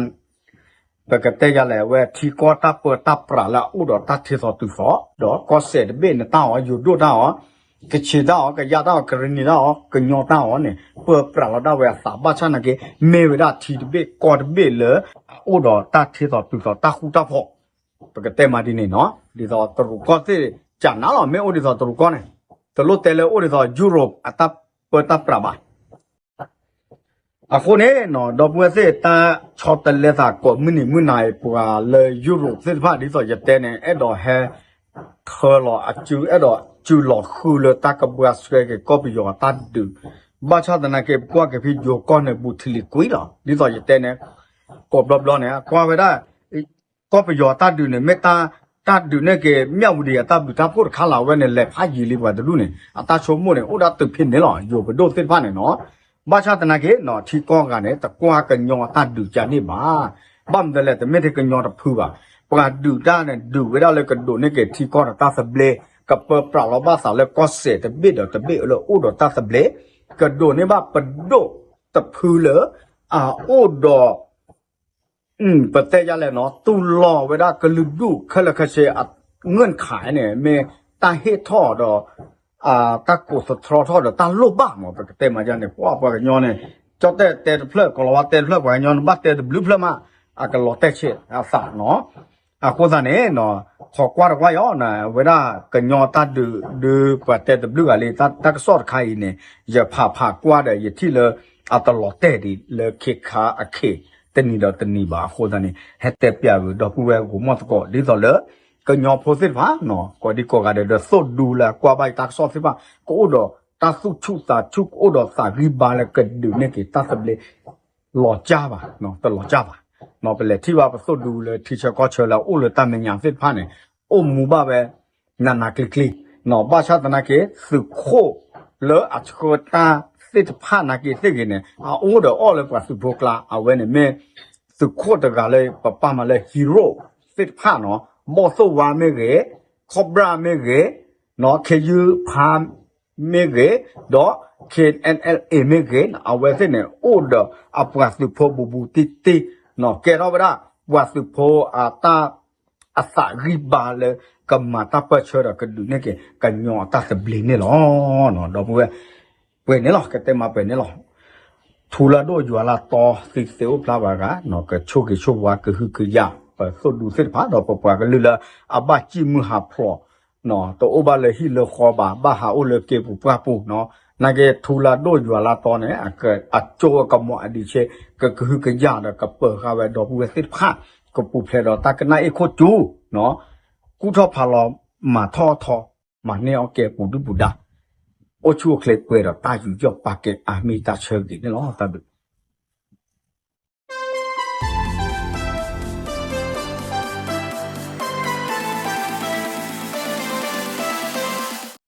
ပကတဲယၤလဲၣ် အဝဲထံကီၢ်တၢ်ပၢတၢ်ပြးလၢအအိၣ်ဒီးတၢ်ထံၣ်သီတုၤသီ ဒီးကီၢ်စဲၣ်တဘ့ၣ်န့ၣ်တၢ်အီၤ ယိၤဒိၣ်တၢ်အီၤ ကချ့ၣ်တၢ်အီၤ ကယၣ်တၢ်အီၤ ကရံၣ်နံၤတၢ်အီၤ ကညီတၢ်အီၤန့ၣ် ပၢပြးလီၤဒၣ်ဝဲအသး ဘၣ်ဆၣ်နာ်က့ မ့ၢ်ဝဲဒၣ်ထံတဘ့ၣ်ကီၢ်တဘ့ၣ်လၢ အအိၣ်ဒီးတၢ်ထံၣ်သီတုၤသီတၢ်ဃူတၢ်ဖိး ပကတဲမးဒ်န့ၣ်နီၤ ဒ်သိးတရူးကီၢ်သ့ၣ် ကနၤလီၤ မ့ၢ်အိၣ်ဒ်သိးတရူးကီၢ်န့ၣ် တလိၣ်တဲလၢအိၣ်ဒ်သိး Europe အတၢ်ပၢတၢ်ပြးဘၣ် အဃိန့ၣ်နီၤ ဒီပုၢ်ဝဲၢ်သ့ၣ် တၢ်ဆီတလဲသးကိးမုၢ်နံၤမုၢ်နၤအံၤ ပှၤလၢ Europe သ့ၣ်တဖၣ် ဒ်သိးယတဲန့ၣ် အဲၣ်ဒိးဟဲ ထၢလီၤအစု အဲၣ်ဒိးစုလီၤဃုလၢတၢ်ကဘှါဆှဲက့ၤကီၢ်ပယီၤအတၢ်ဒုး ဘၣ်ဆၣ်သနာ်က့ ပကွၢ်က့ၤဖဲယိၤကီၢ်န့ၣ် ဘူးထံလံၤကွံာ်လီၤ ဒ်သိးယတဲန့ၣ် ကိးဘျီဘျီန့ၣ် ကွၢ်ဝဲဒၣ် ကီၢ်ပယီၤအတၢ်ဒုးန့ၣ် မ့ၢ်တၢ်ဒုးန့ၢ်က့ၤ မြဝတီ အတၢ်ဘျုးတၢ်ဖှိၣ်တခါလီၤ အဝဲန့ၣ် လဲၤဖးယံာ်လံပှၤတဒူၣ်န့ၣ် အတၢ်ဆိကမိၣ်န့ၣ် အိၣ်ဒၣ်တုၤဖဲန့ၣ်လီၤ ယိၤပဒိၣ်သ့ၣ်တဖၣ်န့ၣ်နီၤ ဘၣ်ဆၣ်သနာ်က့နီၤ ထံကီၢ်ဂၤန့ၣ် တကွၢ်ကညီအတၢ်ဒုးကန့ၣ်ဘၣ် ဘၣ်မနုၤလဲၣ် တမ့ၢ်ထဲကညီတဖုဘၣ် ပှၤဒုးတၢ်န့ၣ် ဒုးဝဲဒၣ်လၢကဒိးန့ၢ်က့ၤထံကီၢ်ဒီးတၢ်သဘျ့ ကပၢပြးလီၤဘၣ်သးလၢကီၢ်စဲၣ်တဘ့ၣ်ဒီးတဘ့ၣ်လၢအိၣ်ဒီးတၢ်သဘျ့ ကဒိးန့ၢ်ဘၣ်ပဒိၣ်တဖုလၢ အအိၣ်ဒီး ပတဲယၤလဲၣ်နီၤ တူၢ်လိာ်ဝဲဒၣ်ကလုာ်ဒူၣ်ခဲလၢာ်ခဲဆ့အ ငိူၣ်ခး န့ၣ် မ့ၢ်တၢ်ဟ့ၣ်ထီၣ်ဒီး တၢ်ကိးသတြီထီၣ်ဒီးတၢ်လိၣ်ဘၣ်မး ပကတဲမးယၤန့ၣ် ပှၤပှၤကညီန့ၣ် ကၠီၣ်တဲၣ်တဲတဖျၢၣ် ကိၤလၤဝါတဲတဖျၢၣ် ပှၤကညီန့ၣ် ဘၣ်တဲတဘျုးဖျၢၣ်မး အကလီၤတဲာ်ဆံးအသးနီၤ အဃိသတးန့ၣ် ခိးကွၢ်တကွၢ်ယီၤ ဝဲဒၣ်ကညီတၢ်ဒုးဒုး ပှၤတဲတဘျုးဂၤလံ တၢ်ကစီၣ်တခါအံၤန့ၣ် ယဖးဖးကွၢ်ဒီး ယထံၣ်လၢ အတလီၤတဲာ်ဒံးလၢခ့ခါအခ့ တနံၤဒီးတနံၤဘၣ်အဃိသတးန့ၣ် ဟဲတဲပျးဂ့ၤဒီပုၢ်ဝဲၢ်ဂီၢ်မီၢ်သကိး ဒ်သိးလၢ ကညီဖိသ့ၣ်တဖၣ် ကိးဒံကိးဂၤဒဲးဒီးသိၣ်ဒူလၢအကွၢ်ဘၣ်ယတၢ်ကစီၣ်သ့ၣ်တဖၣ် ကအိၣ်ဒီးတၢ်သူၣ်ဆူၣ်သးဆူၣ် ကအိၣ်ဒီးသးဂံၢ်ဘါလၢကဒုးန့ၢ်က့ၤတၢ်သဘျ့ လီၤကၢ်ဘၣ် တလီၤကၢ်ဘၣ် ပလဲၤထံၣ်ဘၣ်ပသိၣ်ဒူလၢထံဆၢကီၢ်ဆၢလၢအအိၣ်လၢတၢ်မဲာ်ညါသ့ၣ်တဖၣ်န့ၣ် အိၣ်မူဘၣ်ဝဲ နးနးကျံၤကျံၤ, ဘၣ်ဆၣ်သနာ်က့ သုးခိၣ်လၢအဆှၢတၢ်သ့ၣ်တဖၣ်နာ်က့သ့ၣ်ဂ့ၤန့ၣ် အအိၣ်ဒီးအီၣ်လၢပှၤသုးဖိကျါ အဝဲန့ၣ်မ့ၢ် သုးခိၣ်တဂၤလၢပပာ်မၤလၢ hero သ့ၣ်တဖၣ်နီၤ, ဘီၣ်သိၣ်ဝါမ့ၢ်ဂ့ၤ, Cobra မ့ၢ်ဂ့ၤ, ခ့ယုၢ်ဖါ မ့ၢ်ဂ့ၤ, ဒီး K N L A မ့ၢ်ဂ့ၤ, အဝဲသ့ၣ်န့ၣ် အိၣ်ဒီးအပှၤသုးဖိဘူးဘူးတံၢ်တံၢ်, ကဲထီၣ်ဝဲဒၣ် ပှၤသုးဖိအတၢ် အသးဂံၢ်ဘါလၢကမၤတၢ်ပၢၢ်ဆၢဒီးကဒုးန့ၢ်က့ၤကညီအတၢ်သဘျ့န့ၣ်လီၤ. ဒီပုၢ်ဝဲၢ် ပှဲၤန့ၣ်လီၤ, ကတဲမးပှဲၤန့ၣ်လီၤ. ထူလၢဒိၣ်ယွၤလၢတီ သံသ့အိၣ်ဖျါဘၣ်ဂၤ, ကဆိၣ်ဂ့ၤဆိၣ်ဝါကဟုကယာ် ပသိၣ်ဒူသ့ၣ်တဖၣ် ဒီးပပှၤကလုာ်လၢအဘၣ်စံၣ်မုၢ်ဟးဖျိး တအိၣ်ဘၣ်လၢဟံၣ်လၢဃီဘၣ်, ဘၣ်ဟးအိၣ်လၢက့ၤပူၤပှၢ်ပူၤနီၤ, နာ်က့ထူလၢဒိၣ်ယွၤလၢတီန့ၣ် အကၠိအကမီၤအဒံးဆ့ ကကဟုကယာ်ဒီးကပၢၤဃာ်ဝဲဒီပုၢ်ဝဲၢ်သ့ၣ်တဖၣ်, ကပူၤဖျဲးဒီးတၢ်ကနၣ်အ့ၣ်ခိၣ်ကၠူ ကူၣ်ထီၣ်ဖးလီၤ မၤထီၣ်ထီ မၤန့ၢ်အီၣ်ကဲပူၤဒုၣ်ပူၤဒါ, အိၣ်ဆူၣ်အိၣ်ချ့ပှဲၤဒီးတၢ်ယူးယီၣ်ပာ်ကဲအါမံၤတၢ်ဆၢဂ့ၤန့ၣ်လီၤ. တၢ်ဘျုး